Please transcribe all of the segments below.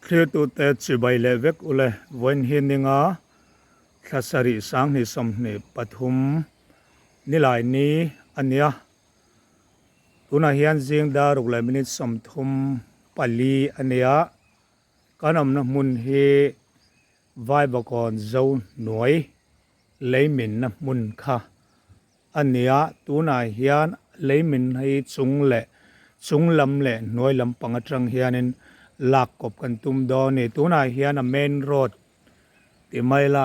Thlirtute chibai leh vek ule vawiin hi ninga thla sarih sanghnih 23 nilai ni a nia. Tunah hian zing dar ruk leh minute 34 a nia. Kan awmna hmun hi Vaivakawn zo hnuai leiminna hmun kha a nia. Tunah hian leimin hi chung leh chung lam leh hnuai lampang atang hianin lak kawp kan tum dawn a ni. Tunah hian a main road ti mai la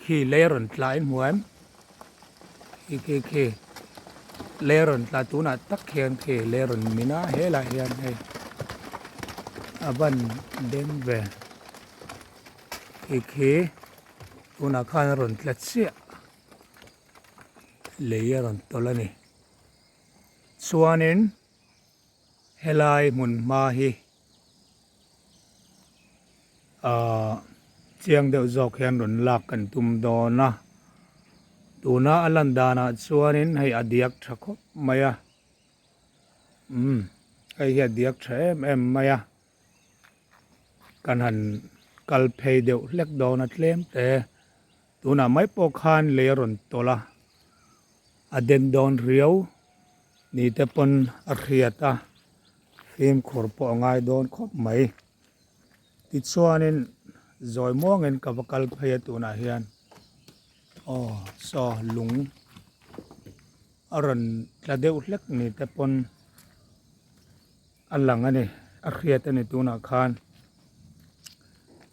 khi lei a rawn tla in hmu em? Khi khi khi lei a rawn tla tunah tak hian khi lei a rawn min a helaiah hian hei a ban deng ve khi khi tunah khan a rawn tla chiah lei a rawn tawlh a ni chuanin helai hmun hma hi. Ahh chiang deuh zawk hian rawn lak kan tum dawn a tuna a lan danah chuanin hei a diak tha khawp mai a umm hei hi a diak tha em em mai a kan han kal phei deuh hlek dawn a tlem te tunah mai pawh khan lei a rawn tawlh a a den dawn riau ni te pawn a hriat a. Fimkhur pawh a ngai dawn khawp mai. Tichuanin zawi muangin ka va kal phei a tunah hian aw saw lung a rawn tla deuh hlek ni te pawn a lang a ni a hriat a ni tunah khan.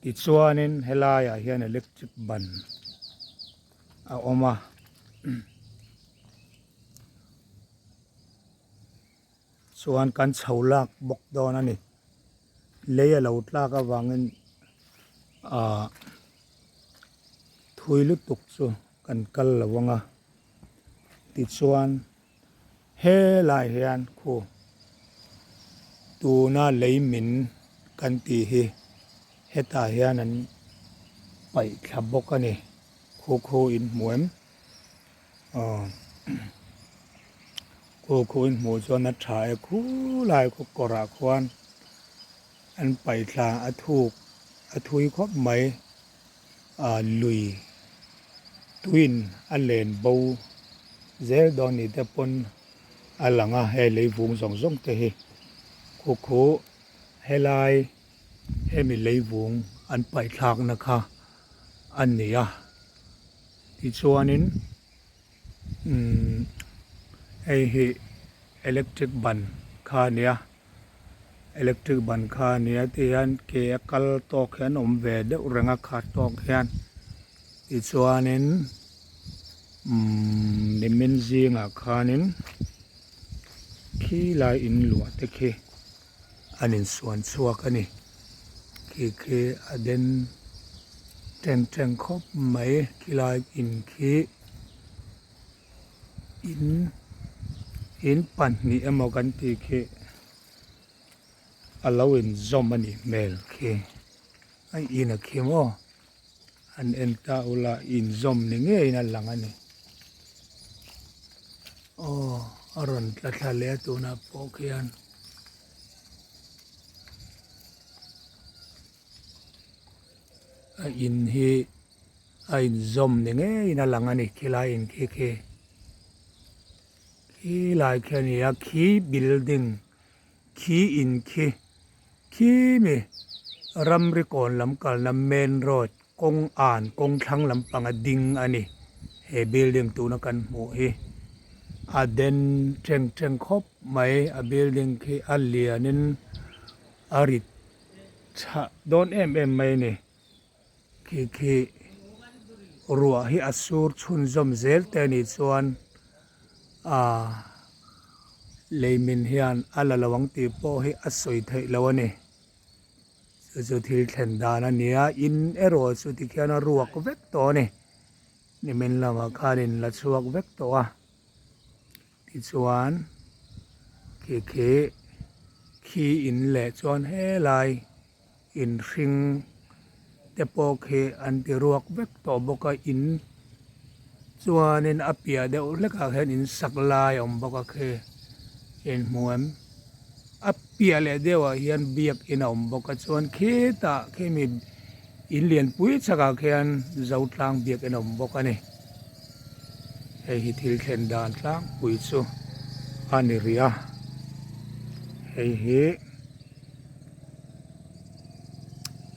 Tichuanin helaiah hian electric ban a awm a. Chuan kan chho lak bawk dawn a ni. Lei a lo tlak avangin ahh thui lutuk chu kan kal lo ang a. Tichuan helai hian khu tuna lei min kan tih hi hetah hian an paih thla bawk a ni. Khu khu in hmu em? Aw khu khu in hmuh chuan a tha e khulai khaw kawrah khuan an paih thla a thuk a thui khawp mai ah lui tuiin a len bo zel dawn ni te pawn a lang a hei lei vung zawng zawng te hi khu khu helai hemi lei vung an paih thlakna kha a ni a. Tichuanin umm hei hi electric ban kha a nia electric ban kha a nia ti hian ke a kal tawk hian a awm ve deuh reng a khat tawk hian tichuanin umm nimin zingah khanin khi lai in luah te khi. An insuan chhuak a ni. Khi khi a den teng teng khawp mai khilai in khi in in pahnih emaw kan tih khi a lo inzawm a nih hmel khi a in a khi maw an en ta ula inzawm ni ngeiin a lang a ni. Aw a rawn tla thla leh a tunah pawh khian a in hi a inzawm ni ngeiin a lang a ni khilai in khi khi khilai khi a ni a khi building khi in khi khi mi ramri kawn lam kalna main road kawng an kawng thlang lampanga ding a ni he building tuna kan hmuh hi a den teng teng khawp mai a building khi a lianin a rit chhah dawn em em mai a ni khi khi ruah hi a sur chhunzawm zel te a nih chuan ahh leimin hian a la lo ang tih pawh hi a sawi theih loh a ni. Chu chu thil thlen dan a ni a, in erawh chu tikhian a ruak vek tawh a ni. Nimin lamah khan in la chhuak vek tawh a, tichuan khi khi khi in leh chuan helai in hring te pawh khi an ti ruak vek tawh bawk a, in chuanin a piah deuh hlekah hian in sak lai a awm bawk a khi inhmu em? A piah leh deuhah hian biakin a awm bawk a chuan khitah khimi in lianpui chhakah khian Zotlang biakin a awm bawk a ni. Hei hi thil thlen dan tlangpui chu a ni rih a, hei hi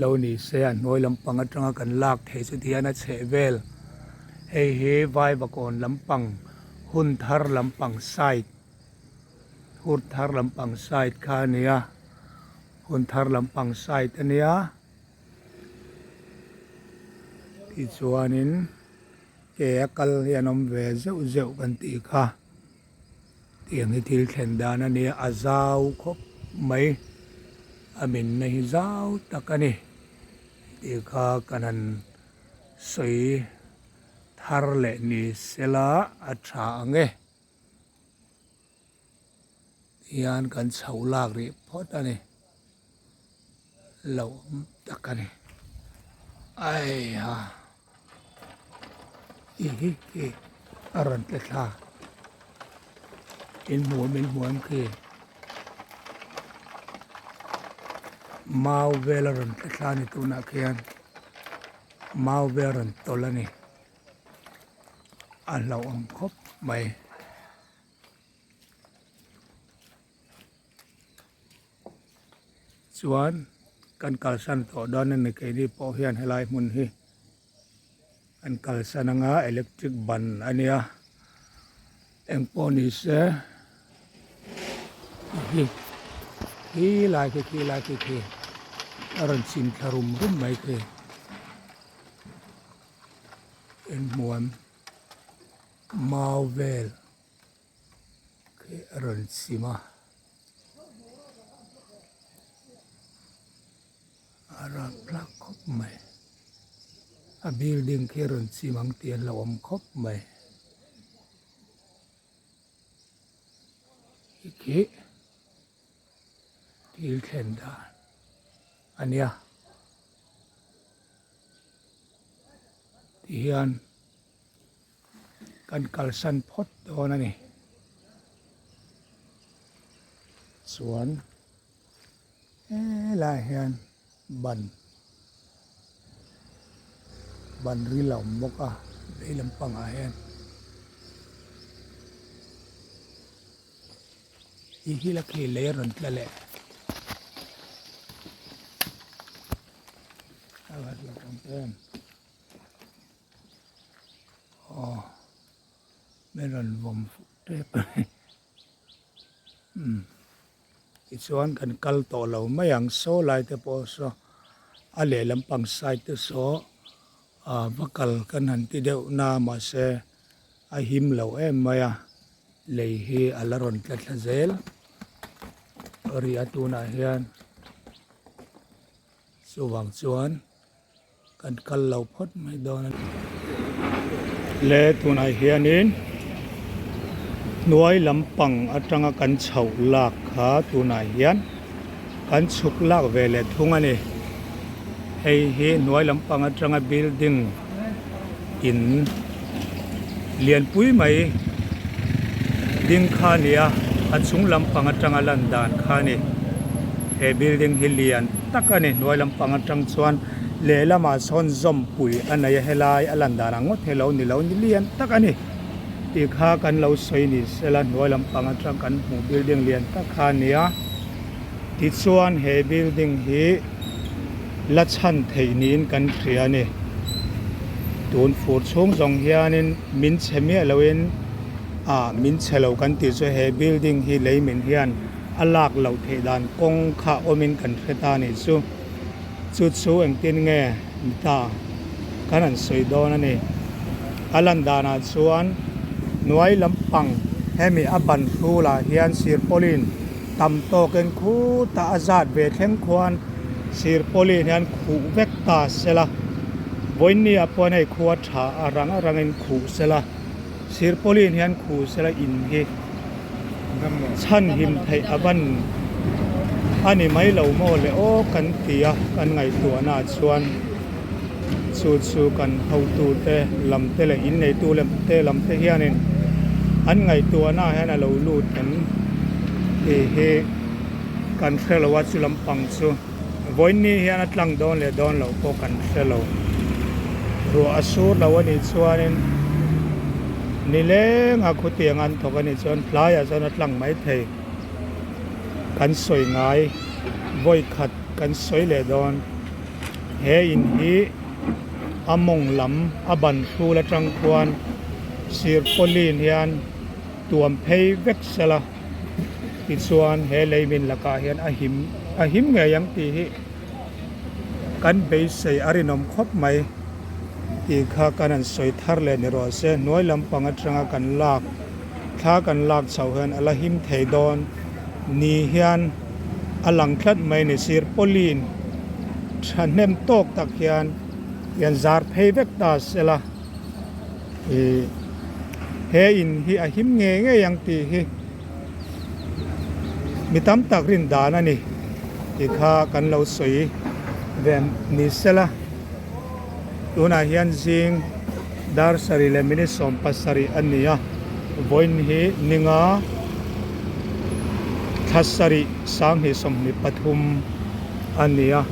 lo ni se a hnuai lampang atanga kan lak theih chu tihian a chheh vel hei hi Vaivakawn lampang hun thar lampang side Hun thar lampang side kha a ni a, hun thar lampang side a nia tichuanin ke a kal hi an awm ve zeuh zeuh kan tih kha tiang hi thil thlen dan a nia a zau khawp mai a minna hi zau tak a ni tih kha kan han sawi thar leh ni sela a tha ang e. Hian kan chho lak rih phawt a ni lo awm tak a ni aiha i hi khi a rawn tle thla in hmu awm in hmu em khi mau vel a rawn tle thla a ni tunah khian mau vel a rawn tawlh a ni. A hlauhawm khawp mai. Chuan kan kalsan tawh dawn a ni keini pawh hian helai hmun hi kan kalsan anga electric ban a nia engpawh ni se hi khi lai khi khi lai khi khi a rawn chim thla rum rum mai khi. Inhmuam mau vel khi a rawn chim a a rapthlak khawp mai a building khi a rawn chim ang tih a hlauhawm khawp mai khi thil thlen dan a nia. Tihian kan kalsan phawt dawn a ni. Chuan helaiah hian ban ban ril a awm bawk a vei lampangah hian. Tih hi la khi lei a rawn tla leh. A va hlauhawm em. Aw min rawn vawm fuh tep a ni. Umm tichuan kan kal tawh lo mai ang saw lai te pawh saw a lehlam pang side te saw ah va kal kan han ti deuh na mahse a him lo em mai a lei hi a la rawn tla thla zel rih a tunah hian. Chuvang chuan kan kal lo phawt mai dawn a ni. Le tunah hianin hnuai lampang atanga kan chhoh lak kha tunah hian kan chhuk lak ve leh thung a ni. Hei hi hnuai lampang atanga building in lianpui mai ding kha a ni a a chung lampang atanga lan dan kha a ni he building hi lian tak a ni hnuai lampang atang chuan lehlamah sawn zawmpui a nei a helai a lan dan ang ngawt hi lo ni lo ni lian tak a ni tih kha kan lo sawi ni sela hnuai lampang atang kan hmuh building lian tak kha a ni a tichuan he building hi. La chhan theih niin kan hria a ni. Tun fur chhung zawng hianin min chhe miah loin ah min chhe lo kan tih chu he building hi lei min hian a lak loh theih dan kawng kha awmin kan hre ta a nih chu. Chu chu engtin nge ni ta kan han sawi dawn a ni. A lan danah chuan hnuai lampang hemi a ban hrulah hian sirpawlin Tam tawkin khutah a zat ve thleng khuan sir pawlin hian khuh vek ta sela, vawiinni ah pawh hei khua tha a rang a rangin khuh sela, sir pawlin hian khuh sela in hi chhan him theih a van a ni mai lo maw le aw kan ti a, kan ngaihtuahna ah chuan chu chu kan hotute lam te leh inneitu lem te lam te hianin an ngaihtuahna ah hian a lo lut em tih hi. Kan hre lo a chu lampang chu vawiin hian a tlang dawn leh dawn loh pawh kan hre lo. Ruah a sur lo a nih chuanin nileng a khutiang an thawk a nih chuan tlaiah chuan a tlang mai thei. Kan sawi ngai vawi khat kan sawi leh dawn. He in hi a mawng lam a ban hrul atang khuan sirpawlin hian tuam phei vek sela tichuan he lei min lakah hian a him a him ngei ang tih hi kan beisei a rinawm khawp mai tih kha kan han sawi thar leh ni rawh se hnuai lampang atanga kan lak thla kan lak chhoh hian a la him thei dawn ni hian a lang tlat mai ni sir pawlin thahnem tawk tak hian hian zar phei vek ta sela. Ih he in hi a him ngei ngei ang tih hi mi tam tak rin dan a ni tih kha kan lo sawi ve ni sela tunah hian zing dar sarih leh minute 70 a ni a vawiin hi ninga thla sarih sanghnih 23 a ni a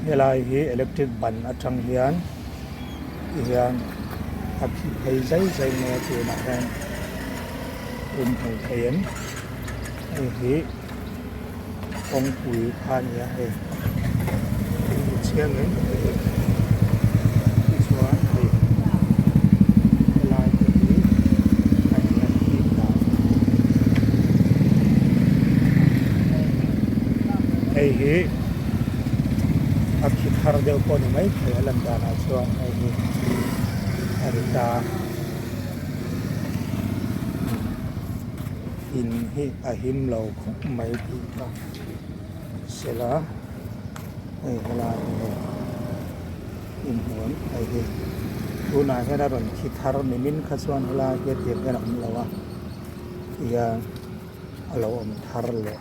helai hi electric ban atang hian. Ti hian a khi phei zai zai mai a tunah hian in hmuh thei em hei hi kawngpui kha a ni a hei in hmu chiang em tichuan hei helai te hi a ni a khi dan hei hi. A khi thar deuh pawh ni mai thei a lan danah chuan hei hi a ri ta in hi a him lo khawp mai tih kha sela hei helai hi hei inhmuam hei hi tunah hian a rawn khi thar nimin kha chuan helai hi a tir hian a awm lo a tihian a lo awm thar leh.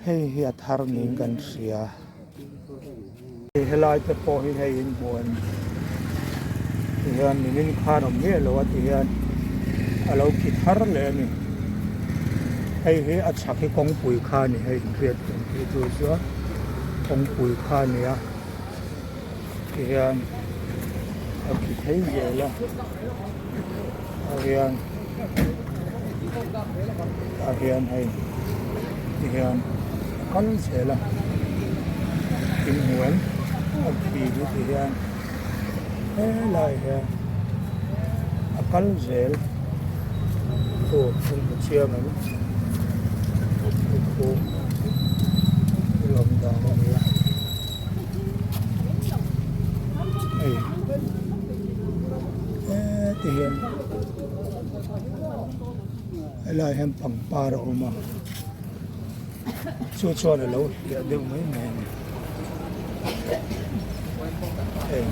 Hei hi a thar niin kan hria. Hei helai te pawh hi hei inhmuan ti hian nimin khan awm miah lo a ti hian a lo khi thar leh a ni. Hei hi a chhak hi kawngpui kha a ni hei inhriat thiam tih tur chuan kawngpui kha a ni a ti hian a khi phei zel a ah hian ah hian hei ti hian a kal zel a inhnuai a khi hi ti hian helai hian a kal zel tur an hmu chiang ang khu thil awm dan a ni a hei heti hian helaiah hian pangpar a awm a chu chuan a lo hliah deuh mai mai a ni hei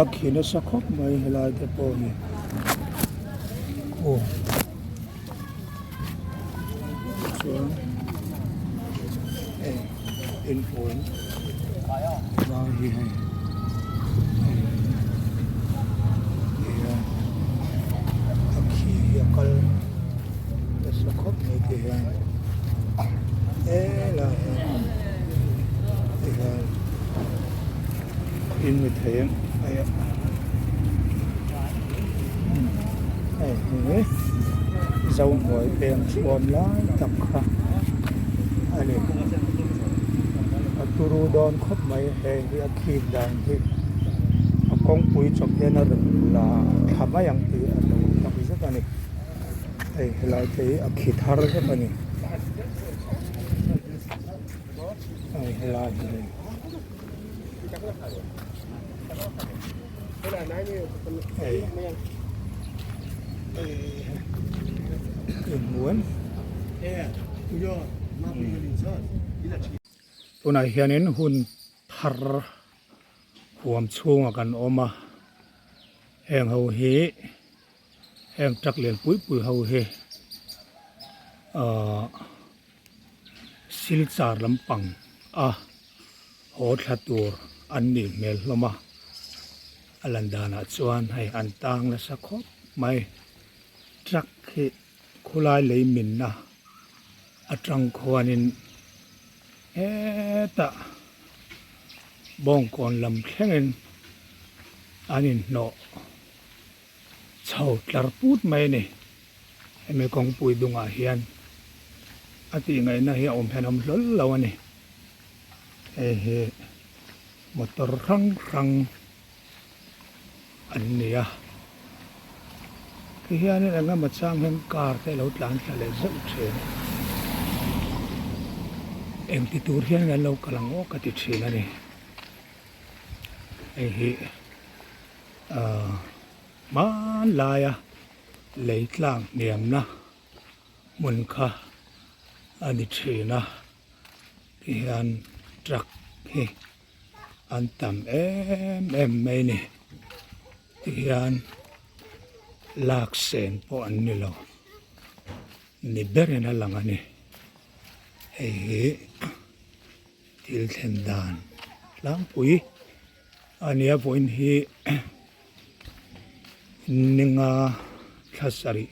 a khi nasa khawp mai helai te pawh hi aw chuan hei inhmuin lai hi hei hei tihian a khi hi a kal nasa khawp mai tihian helai hian tihian in mi thei ang hei a hei hi zohnuai peng chhuam lai tak kha a ni a turu dawn khawp mai hei hi a khik dan hi a kawngpui chawp hian a rawn la thla mai ang tih a lo tak zet a ni hei helai te hi a khi thar vek a ni hei helai hi hei. Hei inhmuan tunah hianin hun thar huam chhungah kan awm a heng ho hi heng truck lian pui pui ho hi ahh Silchar lampang a haw thla tur an nih hmel hlawm a, a lan danah chuan hei an tang nasa khawp mai truck hi khulai lei minna. Atang khuanin hetah bawngkawn lam thlengin an inhnawh chho tlar put mai a ni. Hemi kawngpui dungah hian a tihngaihna hi a awm hian a awm hlawl lo a ni. Hei hi motor hrang hrang an ni a tihianin eng emaw chang hian car te alo tlan thla leh zeuh thin engti tur hian an lo kal ang aw ka ti thin a ni hei hi ahh hmanlaia lei tlang hniamna hmun kha a ni thin a tihian truck hi. An tam em em mai a ni tihian lak sen pawh an ni lo ni berin a lang a ni hei hi thil thlen dan tlangpui a nia vawiin hi ninga thla sarih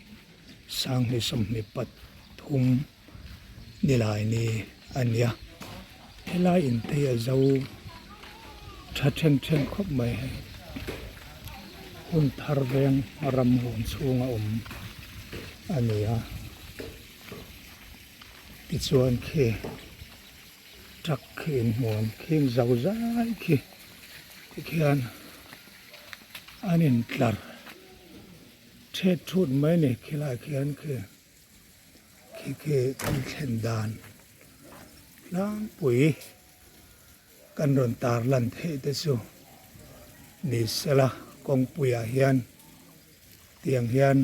sanghnih sawmhnih pathum. Nilai ni a nia. Helai intei a zo tha then then khawp mai hei. Hun thar veng ram huam chhunga awm a ni a. Tichuan khi truck khi inhmuam khi zo zai khi tikhian an intlar thet thut mai a ni khilai khian khi. Khi khi kan thlen dan tlangpui kan rawn tar lan theih te chu ni sela kawngpuiah hian tiang hian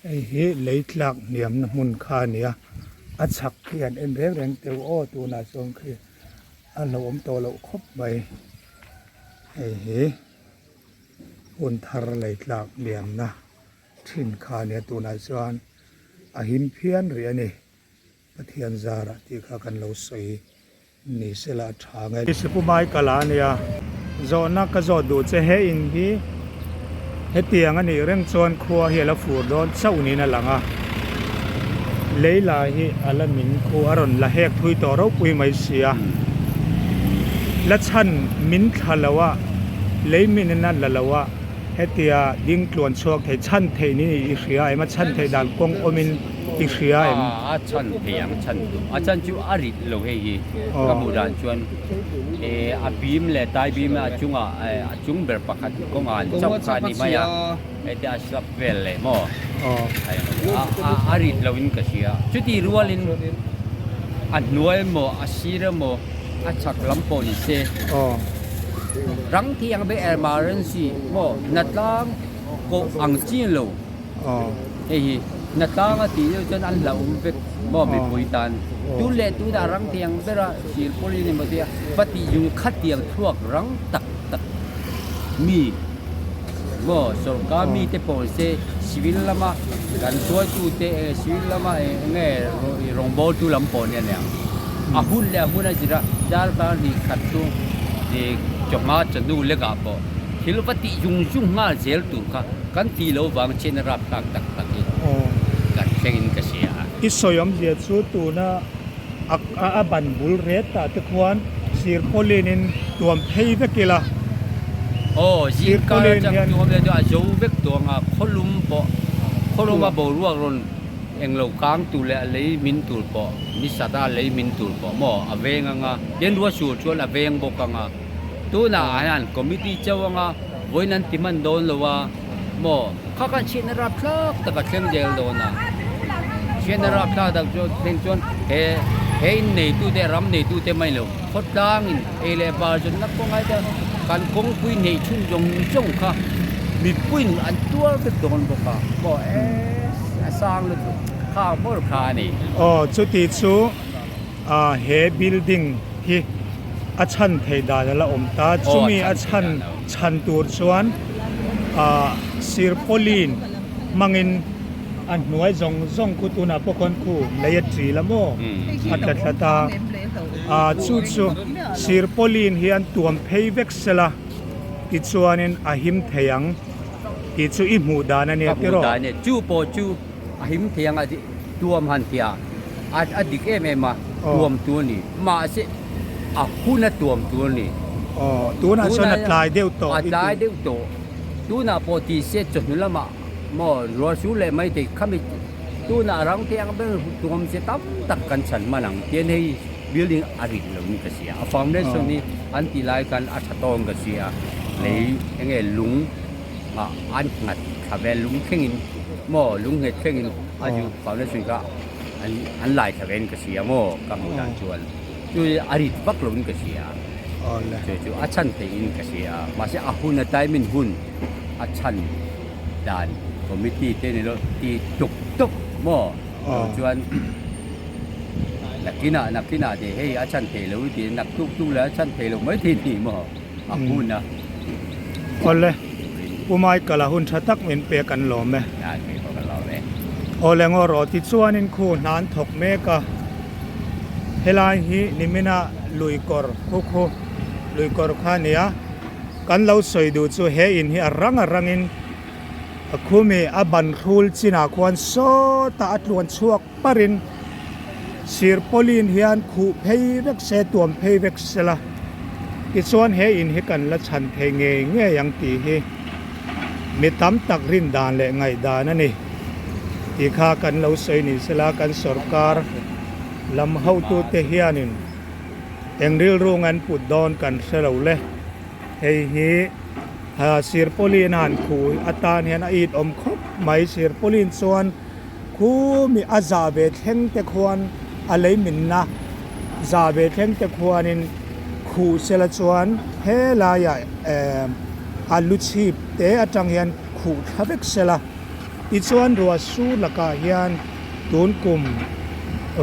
hei hi lei tlak hniamna hmun kha a ni a a chhak khi an en reng reng teuh aw tunah chuan khi a hlauhawm tawh loh khawp mai hei hi hun thar lei tlak hniamna. Thin kha nia tunah chuan a him phian rih a ni. Pathian zarah tih kha kan lo sawi ni sela a tha nge. Sipu mai ka la nia, zawhna ka zawt duh che he in hi hetiang a nih reng chuan khua hi a la fur dawn chauh niin a lang a, lei la hi a la min khu a rawn la hek thui tawh ropui mai sia, la chhan min thla lo a, lei min in a la lo a. Hetia ding tluan chhuak thei chhan theih ni i hria em? A chhan theih dan kawng awmin i hria em? A chhan thei ang chhan duh. A chhan chu a rit lo hei hi ka hmuh dan chuan a bim leh tai bim a chungah a chung ber pakhat kawngah an chauh kha a ni mai a, hetia a slap vel leh maw a rit lo in ka hria. Chuti rualin a hnuai emaw a sir emaw a chhak lam pawh ni se. Rang thiang be emergency maw hnatlang koh ang chi lo hei hi hnatlang a tih deuh chuan an hlauhawm vek maw mipui tan tun leh tunah rang thiang bera thil pawlin emaw tia va tih zung khatiang thluak rang tak tak mi maw sorkar mi te pawh se civil lama kan hruaitute civil lama eng nge rawngbawltu lam pawh nia nia a hun leh a hmun a zir a darkar hnih khat chu ih chawhma chawhnu lekah pawh thil va tih zung zung nghal zel tur kha kan tih loh vang chian a rapthlak tak tak hi kan thlengin ka hria a. I sawi awmzia chu tuna a ban bul ret tah te khuan sir pawlin tuam phei vek ila. Aw zing kar atang tuam leh chu a zo vek tawh ang a khawlum pawh khawlum a boruak rawn englo kang tur leh a lei min tur pawh ni sat a lei min tur pawh maw a veng ang a tin ruat sur chuan a veng bawk ang a tunah hian committee chauh ang a vawiin an ti hman dawn lo a. Maw? Kha khan chhiatna rapthlak tak a thleng zel dawn a. Chhiatna rapthlak tak chu thleng chuan he he in neitute ram neitute mai lo khawtlangin ei leh bar zawnna kawngai te kan kawngpui neih chhun zawng zawng kha mipuiin an tuar vek dawn bawk a. Maw e a sang lutuk kha mawlh kha a ni. Aw chuti chu he building hi a chhan theih dan a la awm ta. Chumi a chhan chhan tur chuan Sir Pauline hmangin a hnuai zawng zawng khu tunah pawh khawn khu lei a ṭil a maw a tla thla ta. Chu chu Sir Pauline hian tuam phei vek sela tichuanin a him thei ang tih chu i hmuh dan a nia tiraw? Ka hmuh dan e. Chu pawh chu a him thei ang a tuam han tia. A a dik em em a, tuam tur a ni. Mahse a hun a tuam tur a ni. Aw, tunah chuan a tlai deuh tawh. A tlai deuh tawh. Tunah pawh ti se chawhnu lamah maw rual sur leh mai thei khami tunah rang te ang ber tuam che tam tak kan chhan hman ang tian hei building a rit lo in ka hria. A foundation hi an tih lai khan a tha tawng ka hria. Lei enge lung ah an nghat thla vel lung thlengin maw lung nghet thlengin a zu foundation kha an an lai thla vein ka hria maw ka hmuh dan chuan chu a rit vak loin ka hria chu chu a chhan theihin ka hria mahse a hun a timing hun a chhan dan committee te ni lo ti tuk tuk maw chuan nakinah nakinah te hei a chhan theih lo ti nak tuk tuk leh a chhan theih loh mai thei ni maw. a hun a. Awle, Pu Michael a hun tha tak min pek an lawm e. Awle ngaw rawh tichuanin khu hna an thawk mek a, helai hi nimina lui kawr khu khu lui kawr kha a ni a, kan lo sawi duh chu he in hi a rang a rangin a khumi a ban hrul chinah khuan sawtah a tluan chhuak parin sirpawlin hian khuh phei vek se tuam phei vek se la tichuan he in hi kan la chhan thei ngei ngei ang tih hi mi tam tak rin dan leh ngaih dan a ni tih kha kan lo sawi ni se la kan sawrkar lam hotute hianin eng rilru nge an put dawn kan hre lo le hei hi sirpawlin a han khuh atan hian a it awm khawp mai sirpawlin chuan. Khu mi a za ve thleng te khuan a lei minna za ve thleng te khuanin khuh sela chuan helaiah eh a lu chhip te atang hian khuh thla vek sela tichuan ruah sur lakah hian tun kum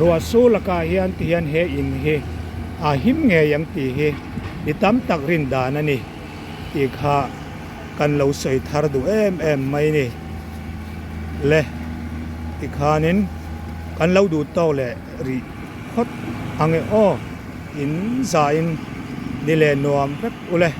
ruah sur lakah hian ti hian he in hi a him ngei ang tih hi mi tam tak rin dan a ni tih kha kan lo sawi thar duh em em mai ni. Le tikhanin kan lo duh tawk leh rih phawt ang e aw in zain ni leh nuam vek ule.